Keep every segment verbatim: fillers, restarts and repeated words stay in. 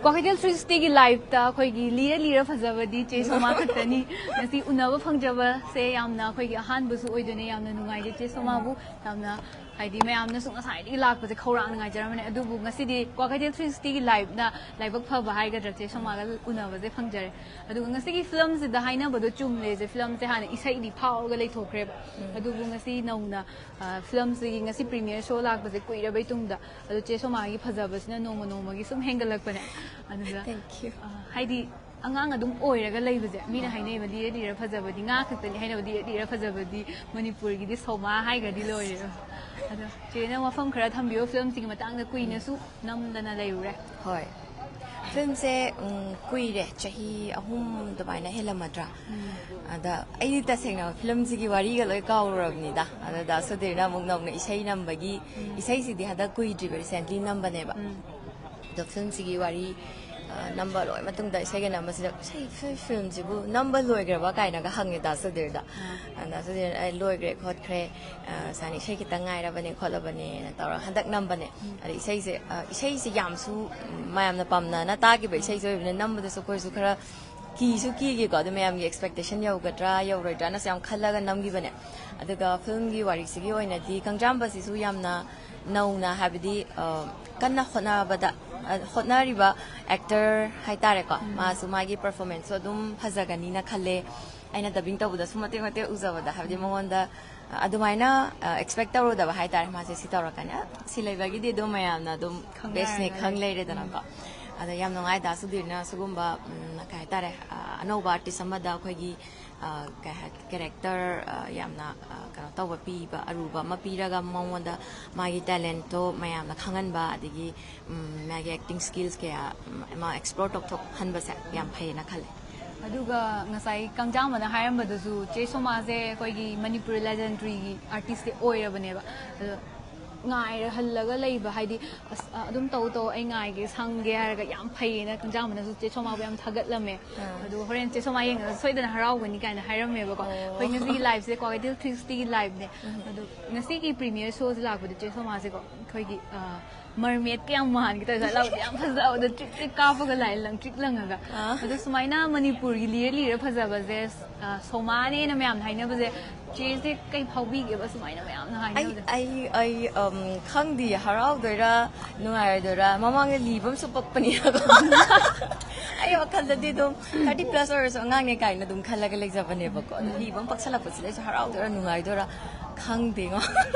Kwakeithel three ꯁꯤꯛꯁꯇꯤꯒꯤ ꯂꯥꯏꯞꯇ ꯑꯩꯈꯣꯏꯒꯤ ꯂꯤꯔ ꯂꯤꯔ ꯐꯖꯕꯗꯤ ꯆꯦ ꯁꯣꯃꯥ ꯈꯛꯇꯅꯤ꯫ ꯉꯁꯤ ꯎꯅꯕ ꯐꯪꯖꯕꯁꯦ ꯌꯥꯝꯅ ꯑꯩꯈꯣꯏꯒꯤ ꯑꯍꯥꯟꯕꯁꯨ ꯑꯣꯏꯗꯣꯏꯅꯦ꯫ ꯌꯥꯝꯅ ꯅꯨꯡꯉꯥꯏꯖꯩ ꯆꯦ ꯁꯣꯃꯥꯕꯨ꯫ ꯌꯥꯝꯅ ꯍꯥꯏꯗꯤ ꯃꯌꯥꯝꯅꯁꯨ ꯉꯁꯥꯏꯗꯒꯤ ꯂꯥꯛꯄꯁꯦ ꯈꯧꯔꯥꯡꯅ ꯉꯥꯏꯖꯔꯝꯕꯅꯦ꯫ ꯑꯗꯨꯕꯨ ꯉꯁꯤꯗꯤ ꯀ꯭ꯋꯥꯀꯩꯊꯦꯜ ꯊ꯭ꯔꯤ ꯁꯤꯛꯁꯇꯤꯒꯤ ꯂꯥꯏꯞꯅ ꯂꯥꯏꯕꯛ ꯐꯕ ꯍꯥꯏꯒꯗ꯭ꯔꯥ ꯆꯦ ꯁꯣꯃꯥꯒ ꯎꯅꯕꯁꯦ ꯐꯪꯖꯔꯦ꯫ ꯑꯗꯨꯒ ꯉꯁꯤꯒꯤ ꯐꯤꯂꯝꯁꯤꯗ ꯍꯥꯏꯅꯕꯗꯣ ꯆꯨꯝꯂꯦ ꯆꯦ꯫ ꯐꯤꯂꯝꯁꯦ ꯍꯥꯟꯅ ꯏꯁꯩꯗꯤ ꯐꯥꯎꯔꯒ ꯂꯩꯊꯣꯛꯈ꯭ꯔꯦꯕ꯫ ꯑꯗꯨꯕꯨ ꯉꯁꯤ ꯅꯧꯅ ꯐꯤꯂꯝꯁꯤꯒꯤ ꯉꯁꯤ ꯄ꯭ꯔꯤꯃꯤꯌꯔ ꯁꯣ ꯂꯥꯛꯄꯁꯦ ꯀꯨꯏꯔꯕꯩ ꯇꯨꯡꯗ꯫ ꯑꯗꯣ ꯆꯦ ꯁꯣꯃꯥꯒꯤ ꯐꯖꯕꯁꯤꯅ ꯅꯣꯡꯃ ꯅꯣꯡꯃꯒꯤ ꯁꯨꯝ ꯍꯦꯟꯒꯠꯂꯛꯄꯅꯦ꯫ ꯑꯗꯨꯗ Thank you. ꯍꯥꯏꯗꯤ ꯑꯉꯥꯡ ꯑꯗꯨꯝ ꯑꯣꯏꯔꯒ ꯂꯩꯕꯁꯦ ꯃꯤꯅ ꯍꯥꯏꯅꯩꯕ ꯂꯤꯔ ꯂꯤꯔ ꯐꯖꯕꯗꯤ ꯉꯥ ꯈꯛꯇꯅꯤ ꯍꯥꯏꯅꯕ꯫ ꯂꯤꯔ ꯂꯤꯔ ꯐꯖꯕꯗꯤ ꯃꯅꯤꯄꯨꯔꯒꯤꯗꯤ ꯁꯣꯃꯥ ꯍꯥꯏꯈ꯭ꯔꯗꯤ ꯂꯣꯏꯔꯦꯕ꯫ ꯑꯗꯣ ꯆꯦꯅ ꯋꯥꯐꯝ ꯈꯔ ꯊꯝꯕꯤꯌꯣ꯫ ꯐꯤꯂꯝꯁꯤꯒꯤ ꯃꯇꯥꯡꯗ ꯀꯨꯏꯅꯁꯨ ꯅꯝꯗꯅ ꯂꯩꯔꯨꯔꯦ꯫ ꯍꯣꯏ, ꯐꯤꯂꯝꯁꯦ ꯎꯝ, ꯀꯨꯏꯔꯦ, ꯆꯍꯤ ꯑꯍꯨꯝ ꯑꯗꯨꯃꯥꯏꯅ ꯍꯦꯜꯂꯝꯃꯗ꯭ꯔꯥ꯫ ꯑꯗ ꯑꯩꯗꯤ ꯇꯁꯦꯡꯅ ꯐꯤꯂꯝꯁꯤꯒꯤ ꯋꯥꯔꯤꯒ ꯂꯣꯏ ꯀꯥꯎꯔꯨꯔꯕꯅꯤꯗ꯫ ꯑꯗꯨꯗ ꯁꯨꯙꯤꯔꯅ ꯑꯃꯨꯛ ꯅꯧꯅ ꯏꯁꯩ ꯅꯝꯕꯒꯤ, ꯏꯁꯩꯁꯤꯗꯤ ꯍꯟꯗꯛ ꯀꯨꯏꯗ꯭ꯔꯤꯕ, ꯔꯤꯁꯦꯟꯠꯂꯤ ꯅꯝꯕꯅꯦꯕ꯫ ꯑꯗꯣ ꯐꯤꯂꯝꯁꯤꯒꯤ ꯋꯥꯔꯤ ꯑ, ꯅꯝꯕ ꯂꯣꯏ ꯃꯇꯨꯡꯗ ꯏꯁꯩꯒ ꯅꯝꯕꯁꯤꯗ ꯏꯁꯩ ꯐꯤ- ꯐꯤꯂꯝꯁꯤꯕꯨ ꯅꯝꯕ ꯂꯣꯏꯈ꯭ꯔꯕ ꯀꯥꯏꯅꯒ ꯍꯪꯉꯦ ꯗꯥ ꯁꯨꯙꯤꯔꯗ꯫ ꯑꯗ ꯁꯨꯙꯤꯔ ꯑꯩ ꯂꯣꯏꯈ꯭ꯔꯦ ꯈꯣꯠꯈ꯭ꯔꯦ, ꯑ, ꯁꯨꯃꯥꯏꯅ ꯏꯁꯩ ꯈꯤꯇꯪ ꯉꯥꯏꯔꯕꯅꯦ ꯈꯣꯠꯂꯕꯅꯦꯅ ꯇꯧꯔꯒ ꯍꯟꯗꯛ ꯅꯝꯕꯅꯦ꯫ ꯑꯗ ꯏꯁꯩꯁꯦ ꯑ, ꯏꯁꯩꯁꯦ ꯌꯥꯝꯁꯨ ꯃꯌꯥꯝꯅ ꯄꯥꯝꯅꯅ ꯇꯥꯈꯤꯕ ꯏꯁꯩꯁꯨ ꯑꯣꯏꯕꯅꯤꯅ ꯅꯝꯕꯗꯁꯨ ꯑꯩꯈꯣꯏꯁꯨ ꯈꯔ ꯀꯤꯁꯨ ꯀꯤꯒꯦꯀꯣ꯫ ꯑꯗꯨ ꯃꯌꯥꯝꯒꯤ ꯑꯦꯛꯁꯄꯦꯛꯇꯦꯁꯟ ꯌꯧꯒꯗ꯭ꯔꯥ ꯌꯧꯔꯣꯏꯗ꯭ꯔꯥꯅꯁꯨ ꯌꯥꯝ ꯈꯜꯂꯒ ꯅꯝꯈꯤꯕꯅꯦ꯫ ꯑꯗꯨꯒ ꯐꯤꯂꯝꯒꯤ ꯋꯥꯔꯤꯁꯤꯒꯤ ꯑꯣꯏꯅꯗꯤ ꯀꯪꯖꯥꯝꯕꯁꯤꯁꯨ ꯌꯥꯝꯅ ꯅꯧꯅ ꯍꯥꯏꯕꯗꯤ ꯑ, ꯀꯟꯅ ꯍꯣꯠꯅꯕꯗ ꯑ, ꯍꯣꯠꯅꯔꯤꯕ ꯑꯦꯛꯇꯔ ꯍꯥꯏꯇꯥꯔꯦꯀꯣ꯫ ꯃꯥꯁꯨ ꯃꯥꯒꯤ ꯄꯔꯐꯣꯔꯃꯦꯟꯁꯁꯨ ꯑꯗꯨꯝ ꯐꯖꯒꯅꯤꯅ ꯈꯜꯂꯦ꯫ ꯑꯩꯅ ꯗꯕꯤꯡ ꯇꯧꯕꯗꯁꯨ ꯃꯇꯦꯛ ꯃꯇꯦꯛ ꯎꯖꯕꯗ ꯍꯥꯏꯕꯗꯤ ꯃꯉꯣꯟꯗ ꯑ, ꯑꯗꯨꯃꯥꯏꯅ ꯑꯦꯛꯁꯄꯦꯛ ꯇꯧꯔꯨꯗꯕ ꯍꯥꯏꯇꯥꯔꯦ꯫ ꯃꯥꯁꯦ ꯁꯤ ꯇꯧꯔꯛꯀꯅꯤ, ꯑ, ꯁꯤ ꯂꯩꯕꯒꯤꯗꯤ ꯑꯗꯨꯝ ꯃꯌꯥꯝꯅ ꯑꯗꯨꯝ ꯕꯦꯁꯅꯦ ꯈꯪ ꯂꯩꯔꯦꯗꯅꯀꯣ꯫ ꯑꯗ ꯌꯥꯝ ꯅꯨꯡꯉꯥꯏ ꯗꯥ ꯁꯨꯙꯤꯔꯅ ꯁꯤꯒꯨꯝꯕ ꯎꯝ, ꯀꯩ ꯍꯥꯏꯇꯥꯔꯦ, ꯑ, ꯑꯅꯧꯕ ꯑꯥꯔꯇꯤꯁ ꯑꯃꯗ ꯑꯩꯈꯣꯏꯒꯤ ꯑ, ꯀꯩ ꯍꯥꯏ ꯀꯦꯔꯦꯛꯇꯔ ꯌꯥꯝꯅ ꯑ, ꯀꯩꯅꯣ ꯇꯧꯕ ꯄꯤꯕ, ꯑꯔꯨꯕ ꯑꯃ ꯄꯤꯔꯒ ꯃꯉꯣꯟꯗ ꯃꯥꯒꯤ ꯇꯦꯂꯦꯟꯠꯇꯣ ꯃꯌꯥꯝꯅ ꯈꯪꯍꯟꯕ, ꯑꯗꯒꯤ ꯎꯝ, ꯃꯥꯒꯤ ꯑꯦꯛꯇꯤꯡ ꯁ꯭ꯀꯤꯜꯁ ꯀꯌꯥ ꯎꯝ, ꯑꯃ ꯑꯦꯛꯁꯄ꯭ꯂꯣꯔ ꯇꯧꯊꯣꯛꯍꯟꯕꯁꯦ ꯌꯥꯝ ꯐꯩꯌꯦꯅ ꯈꯜꯂꯦ꯫ ꯑꯗꯨꯒ ꯉꯁꯥꯏ ꯀꯪꯖꯥꯝꯕꯅ ꯍꯥꯏꯔꯝꯕꯗꯁꯨ ꯆꯦ ꯁꯣꯃꯥꯁꯦ ꯑꯩꯈꯣꯏꯒꯤ ꯃꯅꯤꯄꯨꯔ ꯂꯦꯖꯦꯟꯗ꯭ꯔꯤꯒꯤ ꯑꯥꯔꯇꯤꯁꯇꯤ ꯑꯣꯏꯔꯕꯅꯦꯕ꯫ ꯑꯗꯣ ꯉꯥꯏꯔꯍꯜꯂꯒ ꯂꯩꯕ ꯍꯥꯏꯗꯤ, "ꯑꯁ, ꯑ, ꯑꯗꯨꯝ ꯇꯧ ꯇꯧ, ꯑꯩ ꯉꯥꯏꯒꯦ, ꯁꯪꯒꯦ" ꯍꯥꯏꯔꯒ ꯌꯥꯝ ꯐꯩꯌꯦꯅ ꯀꯪꯖꯥꯝꯕꯅꯁꯨ ꯆꯦ ꯁꯣꯃꯥꯕꯨ ꯌꯥꯝ ꯊꯥꯒꯠꯂꯝꯃꯦ꯫ ꯑꯗꯣ ꯍꯣꯔꯦꯟ ꯆꯦ ꯁꯣꯃꯥ ꯌꯦꯡꯉꯒ ꯁꯣꯏꯗꯅ ꯍꯔꯥꯎꯒꯅꯤ ꯀꯥꯏꯅ ꯍꯥꯏꯔꯝꯃꯦꯕꯀꯣ꯫ ꯑꯩꯈꯣꯏ ꯉꯁꯤꯒꯤ ꯂꯥꯏꯞꯁꯦ ꯀ꯭ꯋꯥꯀꯩꯊꯦꯜ ꯊ꯭ꯔꯤ ꯁꯤꯛꯁꯇꯤꯒꯤ ꯂꯥꯏꯞꯅꯦ꯫ ꯑꯗꯣ ꯉꯁꯤꯒꯤ ꯄ꯭ꯔꯤꯃꯤꯌꯔ ꯁꯣꯁꯦ ꯂꯥꯛꯄꯗ ꯆꯦ ꯁꯣꯃꯥꯁꯦꯀꯣ ꯑꯩꯈꯣꯏꯒꯤ, ꯑ, ꯃꯔꯃꯦꯗꯀ ꯌꯥꯝ ꯃꯥꯟꯒꯦ ꯇꯧꯋꯦ, ꯁ꯭ꯋꯥꯏ ꯂꯥꯎꯗ ꯌꯥꯝ ꯐꯖꯕꯗꯣ ꯇ꯭ꯔꯤꯛ ꯇ꯭ꯔꯤꯛ ꯀꯥꯞꯄꯒ ꯂꯥꯛꯑꯦ, ꯂꯪꯇ꯭ꯔꯤꯛ ꯂꯪꯉꯒ꯫ ꯑꯥ꯫ ꯑꯗꯣ ꯁꯨꯃꯥꯏꯅ ꯃꯅꯤꯄꯨꯔꯒꯤ ꯂꯤꯔ ꯂꯤꯔ ꯐꯖꯕꯁꯦ, ꯑ, ꯁꯣꯃꯥꯅꯦꯅ ꯃꯌꯥꯝꯅ ꯍꯥꯏꯅꯕꯁꯦ, ꯆꯦꯁꯦ ꯀꯩ ꯐꯥꯎꯕꯤꯒꯦꯕ ꯁꯨꯃꯥꯏꯅ ꯃꯌꯥꯝꯅ ꯑꯩ ꯍꯥꯏꯅꯕꯁꯦ? ꯑꯩ ꯑꯩ ꯎꯝ, ꯈꯪꯗꯤꯌꯦ, ꯍꯔꯥꯎꯗꯣꯏꯔꯥ ꯅꯨꯡꯉꯥꯏꯔꯣꯏꯗꯣꯏꯔꯥ, ꯃꯃꯥꯡꯗ ꯂꯤꯕ ꯑꯃꯁꯨ ꯄꯛꯄꯅꯤꯅꯀꯣ꯫ ꯑꯩ ꯋꯥꯈꯜꯗꯗꯤ ꯑꯗꯨꯝ ꯊꯥꯔꯇꯤ ꯄ꯭ꯂꯁ ꯑꯣꯏꯔꯁꯨ ꯑꯉꯥꯡꯅꯦ ꯀꯥꯏꯅ ꯑꯗꯨꯝ ꯈꯜꯂꯒ ꯂꯩꯖꯕꯅꯦꯕꯀꯣ꯫ ꯑꯗꯨ ꯂꯤꯕ ꯑꯃ ꯄꯛꯁꯜꯂꯛꯄꯁꯤꯗ ꯑꯩꯁꯨ ꯍꯔꯥꯎꯗꯣꯏꯔꯥ ꯅꯨꯡꯉꯥꯏꯗꯣꯏꯔꯥ ꯈꯪꯗꯦꯉꯣ꯫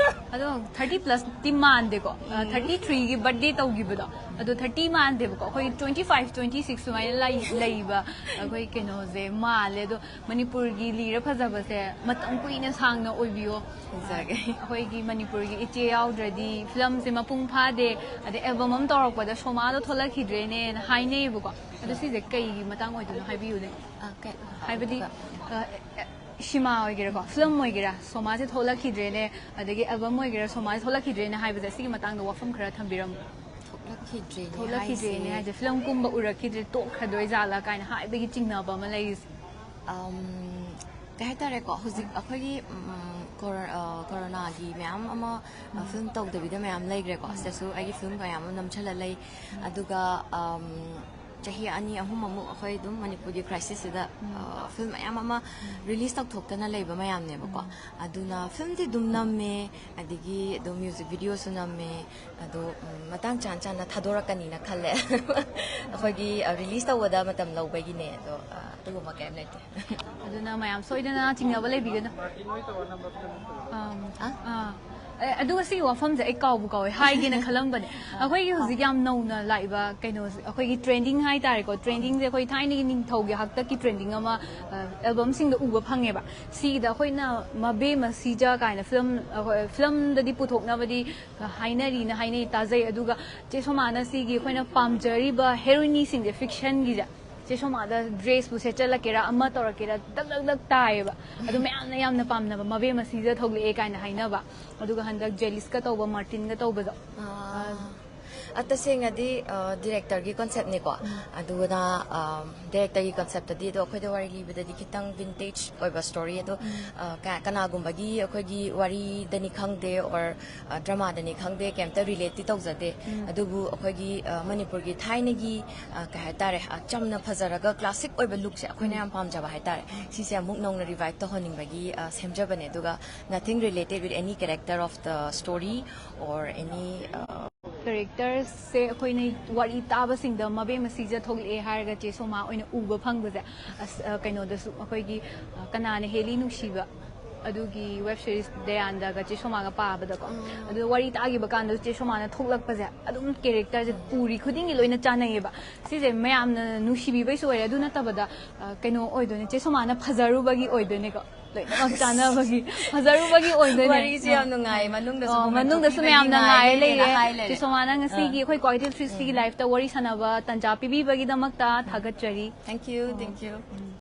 ꯑꯗꯣ ꯊꯥꯔꯇꯤ ꯄ꯭ꯂꯁꯇꯤ ꯃꯥꯟꯗꯦꯀꯣ꯫ ꯑ, ꯊꯥꯔꯇꯤ ꯊ꯭ꯔꯤꯒꯤ ꯕꯔꯠꯗꯦ ꯇꯧꯈꯤꯕꯗꯣ, ꯑꯗꯣ ꯊꯥꯔꯇꯤ ꯃꯥꯟꯗꯦꯕꯀꯣ꯫ ꯑꯩꯈꯣꯏ ꯇ꯭ꯋꯦꯟꯇꯤ ꯐꯥꯏꯚ, ꯇ꯭ꯋꯦꯟꯇꯤ ꯁꯤꯛꯁ ꯁꯨꯃꯥꯏꯅ ꯂꯩ-, ꯂꯩꯕ ꯑꯩꯈꯣꯏ ꯀꯩꯅꯣꯁꯦ ꯃꯥꯜꯂꯦ꯫ ꯑꯗꯣ ꯃꯅꯤꯄꯨꯔꯒꯤ ꯂꯤꯔ ꯐꯖꯕꯁꯦ ꯃꯇꯝ ꯀꯨꯏꯅ ꯁꯥꯡꯅ ꯑꯣꯏꯕꯤꯌꯣ꯫ ꯐꯖꯒꯦ꯫ ꯑꯩꯈꯣꯏꯒꯤ ꯃꯅꯤꯄꯨꯔꯒꯤ ꯏꯆꯦ ꯌꯥꯎꯗ꯭ꯔꯗꯤ ꯐꯤꯂꯝꯁꯦ ꯃꯄꯨꯡ ꯐꯥꯗꯦ, ꯑꯗꯩ ꯑꯦꯜꯕꯝ ꯑꯃ ꯇꯧꯔꯛꯄꯗ ꯁꯣꯃꯥꯗꯣ ꯊꯣꯛꯂꯛꯈꯤꯗ꯭ꯔꯦꯅꯦꯅ ꯍꯥꯏꯅꯩꯌꯦꯕꯀꯣ꯫ ꯑꯗꯣ ꯁꯤꯁꯦ ꯀꯩꯒꯤ ꯃꯇꯥꯡ ꯑꯣꯏꯗꯣꯏꯅꯣ ꯍꯥꯏꯕꯤꯌꯨꯅꯦ꯫ ꯑ, ꯀꯩ-, ꯍꯥꯏꯕꯗꯤ, ꯑꯗꯨꯒ ꯑ, ꯑ, ꯁꯤꯃꯥ ꯑꯣꯏꯒꯦꯔꯥꯀꯣ, ꯐꯤꯂꯝ ꯑꯣꯏꯒꯦꯔꯥ, ꯁꯣꯃꯥꯁꯦ ꯊꯣꯛꯂꯛꯈꯤꯗ꯭ꯔꯦꯅꯦ, ꯑꯗꯒꯤ ꯑꯦꯜꯕꯝ ꯑꯣꯏꯒꯦꯔꯥ, ꯁꯣꯃꯥꯁꯦ ꯊꯣꯛꯂꯛꯈꯤꯗ꯭ꯔꯦꯅꯦ ꯍꯥꯏꯕꯁꯦ, ꯁꯤꯒꯤ ꯃꯇꯥꯡꯗ ꯋꯥꯐꯝ ꯈꯔ ꯊꯝꯕꯤꯔꯝꯃꯨ꯫ ꯊꯣꯛꯂꯛꯈꯤꯗ꯭ꯔꯦꯅꯦ ꯊꯣꯛꯂꯛꯈꯤꯗ꯭ꯔꯦꯅꯦ ꯍꯥꯏꯁꯦ꯫ ꯍꯥꯏꯁꯦ, ꯐꯤꯂꯝ ꯀꯨꯝꯕ ꯎꯔꯛꯈꯤꯗ꯭ꯔꯦ, ꯇꯣꯛꯈ꯭ꯔꯗꯣꯏ ꯖꯥꯠꯂꯥ ꯀꯥꯏꯅ ꯍꯥꯏꯕꯒꯤ ꯆꯤꯡꯅꯕ ꯑꯃ ꯂꯩꯔꯤꯁꯦ꯫ ꯑꯝ, ꯀꯩ ꯍꯥꯏꯇꯥꯔꯦꯀꯣ, ꯍꯧꯖꯤꯛ ꯑꯩꯈꯣꯏꯒꯤ, ꯎꯝ, ꯀꯣꯔꯣ-, ꯑ, ꯀꯣꯔꯣꯅꯥꯒꯤ ꯃꯌꯥꯝ ꯑꯃ, ꯑ, ꯐꯤꯂꯝ ꯇꯧꯗꯕꯤꯗ ꯃꯌꯥꯝ ꯂꯩꯈ꯭ꯔꯦꯀꯣ꯫ ꯁꯤꯗꯁꯨ ꯑꯩꯒꯤ ꯐꯤꯂꯝ ꯃꯌꯥꯝ ꯑꯃ ꯅꯝꯁꯤꯜꯂ ꯂꯩ꯫ ꯑꯗꯨꯒ, ꯑꯝ, ꯆꯍꯤ ꯑꯅꯤ ꯑꯍꯨꯝ ꯑꯃꯨꯛ ꯑꯩꯈꯣꯏ ꯑꯗꯨꯝ ꯃꯅꯤꯄꯨꯔꯒꯤ ꯀ꯭ꯔꯥꯏꯁꯤꯁꯁꯤꯗ, ꯎꯝ꯫ ꯑ, ꯐꯤꯂꯝ ꯃꯌꯥꯝ ꯑꯃ ꯎꯝ꯫ ꯔꯤꯂꯤꯁ ꯇꯧꯊꯣꯛꯇꯅ ꯂꯩꯕ ꯃꯌꯥꯝꯅꯦꯕꯀꯣ꯫ ꯎꯝ꯫ ꯑꯗꯨꯅ ꯐꯤꯂꯝꯗꯤ ꯑꯗꯨꯝ ꯅꯝꯃꯦ, ꯑꯗꯒꯤ ꯑꯗꯨꯝ ꯃ꯭ꯌꯨꯖꯤꯛ ꯚꯤꯗꯤꯑꯣꯁꯨ ꯅꯝꯃꯦ꯫ ꯑꯗꯣ, ꯎꯝ, ꯃꯇꯥꯡ ꯆꯥꯅ ꯆꯥꯅ ꯊꯥꯗꯣꯔꯛꯀꯅꯤꯅ ꯈꯜꯂꯦ꯫ ꯑꯩꯈꯣꯏꯒꯤ, ꯑ, ꯔꯤꯂꯤꯁ ꯇꯧꯕꯗ ꯃꯇꯝ ꯂꯧꯕꯒꯤꯅꯦ꯫ ꯑꯗꯣ, ꯑ, ꯑꯗꯨꯒꯨꯝꯕ ꯀꯩꯝ ꯂꯩꯇꯦ꯫ ꯑꯗꯨꯅ ꯃꯌꯥꯝ ꯁꯣꯏꯗꯅ ꯆꯤꯡꯅꯕ ꯂꯩꯕꯤꯒꯅꯨ꯫ ꯑꯝ, ꯑ? ꯑꯥ꯫ ꯑꯦ, ꯑꯗꯨꯒ ꯁꯤꯒꯤ ꯋꯥꯐꯝꯁꯦ ꯑꯩ ꯀꯥꯎꯕꯨ ꯀꯥꯎꯋꯦ, ꯍꯥꯏꯒꯦꯅ ꯈꯜꯂꯝꯕꯅꯦ꯫ ꯑꯩꯈꯣꯏꯒꯤ ꯍꯧꯖꯤꯛ ꯌꯥꯝ ꯅꯧꯅ ꯂꯥꯛꯏꯕ ꯀꯩꯅꯣꯁꯦ, ꯑꯩꯈꯣꯏꯒꯤ ꯇ꯭ꯔꯦꯟꯗꯤꯡ ꯍꯥꯏꯇꯥꯔꯦꯀꯣ, ꯇ꯭ꯔꯦꯟꯗꯤꯡꯁꯦ ꯑꯩꯈꯣꯏ ꯊꯥꯏꯅꯒꯤ ꯅꯤꯡꯊꯧꯒꯤ ꯍꯥꯛꯇꯛꯀꯤ ꯇ꯭ꯔꯦꯟꯗꯤꯡ ꯑꯃ, ꯑ, ꯑꯦꯜꯕꯝꯁꯤꯡꯗ ꯎꯕ ꯐꯪꯉꯦꯕ꯫ ꯁꯤꯒꯤꯗ ꯑꯩꯈꯣꯏꯅ ꯃꯕꯦꯝꯃ ꯁꯤꯖ ꯀꯥꯏꯅ ꯐꯤꯂꯝ, ꯑꯩꯈꯣꯏ ꯐꯤꯂꯝꯗꯗꯤ ꯄꯨꯊꯣꯛꯅꯕꯗꯤ ꯍꯥꯏꯅꯔꯤꯅ ꯍꯥꯏꯅꯩ, ꯇꯥꯖꯩ꯫ ꯑꯗꯨꯒ ꯆꯦ ꯁꯣꯃꯥꯅ ꯁꯤꯒꯤ ꯑꯩꯈꯣꯏꯅ ꯄꯥꯝꯖꯔꯤꯕ ꯍꯦꯔꯣꯏꯅꯤꯁꯤꯡꯁꯦ, ꯐꯤꯛꯁꯟꯒꯤꯁꯦ, ꯆꯦ ꯁꯣꯃꯥꯗ ꯗ꯭ꯔꯦꯁꯄꯨ ꯁꯦꯠꯆꯜꯂꯛꯀꯦꯔꯥ, ꯑꯃ ꯇꯧꯔꯛꯀꯦꯔꯥ, ꯗꯛ ꯗꯛ ꯗꯛ ꯇꯥꯏꯌꯦꯕ꯫ ꯑꯗꯨ ꯃꯌꯥꯝꯅ ꯌꯥꯝꯅ ꯄꯥꯝꯅꯕ ꯃꯕꯦꯝꯃ ꯁꯤꯖ ꯊꯣꯛꯂꯛꯑꯦ ꯀꯥꯏꯅ ꯍꯥꯏꯅꯕ꯫ ꯑꯗꯨꯒ ꯍꯟꯗꯛ ꯖꯦꯂꯤꯁꯀ ꯇꯧꯕ, ꯃꯥꯔꯇꯤꯟꯒ ꯇꯧꯕꯗꯣ꯫ ꯑꯥ꯫ ꯑ, ꯇꯁꯦꯡꯅꯗꯤ ꯗꯤꯔꯦꯛꯇꯔꯒꯤ ꯀꯣꯟꯁꯦꯞꯅꯤꯀꯣ꯫ ꯑꯗꯨꯅ ꯗꯤꯔꯦꯛꯇꯔꯒꯤ ꯀꯣꯟꯁꯦꯞꯇꯗꯤ ꯑꯗꯣ ꯑꯩꯈꯣꯏꯗ ꯋꯥꯔꯤ ꯂꯤꯕꯗꯗꯤ ꯈꯤꯇꯪ ꯚꯤꯟꯇꯦꯖ ꯑꯣꯏꯕ ꯁ꯭ꯇꯣꯔꯤ ꯑꯗꯣ, ꯑ, ꯀ- ꯀꯅꯥꯒꯨꯝꯕꯒꯤ ꯑꯩꯈꯣꯏꯒꯤ ꯋꯥꯔꯤꯗꯅꯤ ꯈꯪꯗꯦ ꯑꯣꯔ ꯗ꯭ꯔꯃꯥꯗꯅꯤ ꯈꯪꯗꯦ, ꯀꯩꯝꯇ ꯔꯤꯂꯦꯠꯇꯤ ꯇꯧꯖꯗꯦ꯫ ꯑꯗꯨꯕꯨ ꯑꯩꯈꯣꯏꯒꯤ ꯑ, ꯃꯅꯤꯄꯨꯔꯒꯤ ꯊꯥꯏꯅꯒꯤ, ꯑ, ꯀꯩ ꯍꯥꯏꯇꯥꯔꯦ, ꯑ, ꯆꯝꯅ ꯐꯖꯔꯒ ꯀ꯭ꯂꯥꯁꯤꯛ ꯑꯣꯏꯕ ꯂꯨꯛꯁꯦ ꯑꯩꯈꯣꯏꯅ ꯌꯥꯝ ꯄꯥꯝꯖꯕ ꯍꯥꯏꯇꯥꯔꯦ꯫ ꯁꯤꯁꯦ ꯑꯃꯨꯛ ꯅꯧꯅ ꯔꯤꯚꯥꯏꯞ ꯇꯧꯍꯟꯅꯤꯡꯕꯒꯤ ꯑ, ꯁꯦꯝꯖꯕꯅꯦ꯫ ꯑꯗꯨꯒ nothing related with any character of the story or any, ꯑ, ꯀꯦꯔꯦꯛꯇꯔꯁꯦ ꯑꯩꯈꯣꯏꯅ ꯋꯥꯔꯤ ꯇꯥꯕꯁꯤꯡꯗ ꯃꯕꯦꯝꯃ ꯁꯤꯁꯦ ꯊꯣꯛꯂꯛꯑꯦ ꯍꯥꯏꯔꯒ ꯆꯦ ꯁꯣꯃꯥ ꯑꯣꯏꯅ ꯎꯕ ꯐꯪꯕꯁꯦ, ꯑꯁ, ꯑ, ꯀꯩꯅꯣꯗꯁꯨ ꯑꯩꯈꯣꯏꯒꯤ, ꯑ, ꯀꯅꯥꯅ ꯍꯦꯜꯂꯤ ꯅꯨꯡꯁꯤꯕ ꯑꯗꯨꯒꯤ ꯋꯦꯕ ꯁꯤꯔꯤꯁ ꯗꯌꯥꯟꯗꯒ ꯆꯦ ꯁꯣꯃꯥꯒ ꯄꯥꯕꯗꯀꯣ, ꯑꯗꯨꯗ ꯋꯥꯔꯤ ꯇꯥꯈꯤꯕ ꯀꯥꯟꯗ ꯆꯦ ꯁꯣꯃꯥꯅ ꯊꯣꯛꯂꯛꯄꯁꯦ ꯑꯗꯨꯝ ꯀꯦꯔꯦꯛꯇꯔꯁꯦ ꯄꯨꯔꯤ ꯈꯨꯗꯤꯡꯒꯤ ꯂꯣꯏꯅ ꯆꯥꯟꯅꯩꯌꯦꯕ꯫ ꯁꯤꯁꯦ ꯃꯌꯥꯝꯅ ꯅꯨꯡꯁꯤꯕꯤꯕꯩꯁꯨ ꯑꯣꯏꯔꯦ꯫ ꯑꯗꯨ ꯅꯠꯇꯕꯗ, ꯑ, ꯀꯩꯅꯣ ꯑꯣꯏꯗꯣꯏꯅꯦ, ꯆꯦ ꯁꯣꯃꯥꯅ ꯐꯖꯔꯨꯕꯒꯤ ꯑꯣꯏꯗꯣꯏꯅꯦꯀꯣ꯫ ꯂꯣꯏꯅꯃꯛ ꯆꯥꯟꯅꯕꯒꯤ, ꯐꯖꯔꯨꯕꯒꯤ ꯑꯣꯏꯗꯣꯏꯅꯦ꯫ ꯋꯥꯔꯤꯁꯦ ꯌꯥꯝ ꯅꯨꯡꯉꯥꯏ꯫ ꯃꯅꯨꯡꯗꯁꯨ ꯑꯣ, comment ꯃꯅꯨꯡꯗꯁꯨ ꯊꯣꯛꯈꯤꯕꯒꯤ ꯃꯌꯥꯝꯅ ꯉꯥꯏꯔꯦ ꯉꯥꯏꯔꯦ ꯂꯩꯔꯦ꯫ ꯍꯥꯏ ꯂꯩꯔꯦ꯫ ꯆꯦ ꯁꯣꯃꯥꯅ ꯉꯁꯤꯒꯤ ꯑꯥ꯫ ꯑꯩꯈꯣꯏ ꯀ꯭ꯋꯥꯀꯩꯊꯦꯜ ꯊ꯭ꯔꯤ ꯁꯤꯛꯁꯇꯤꯒꯤ ꯂꯥꯏꯐꯇ ꯋꯥꯔꯤ ꯁꯥꯟꯅꯕ ꯇꯥꯟꯖꯥ ꯄꯤꯕꯤꯕꯒꯤꯗꯃꯛꯇ ꯊꯥꯒꯠꯆꯔꯤ꯫ Thank you, thank you꯫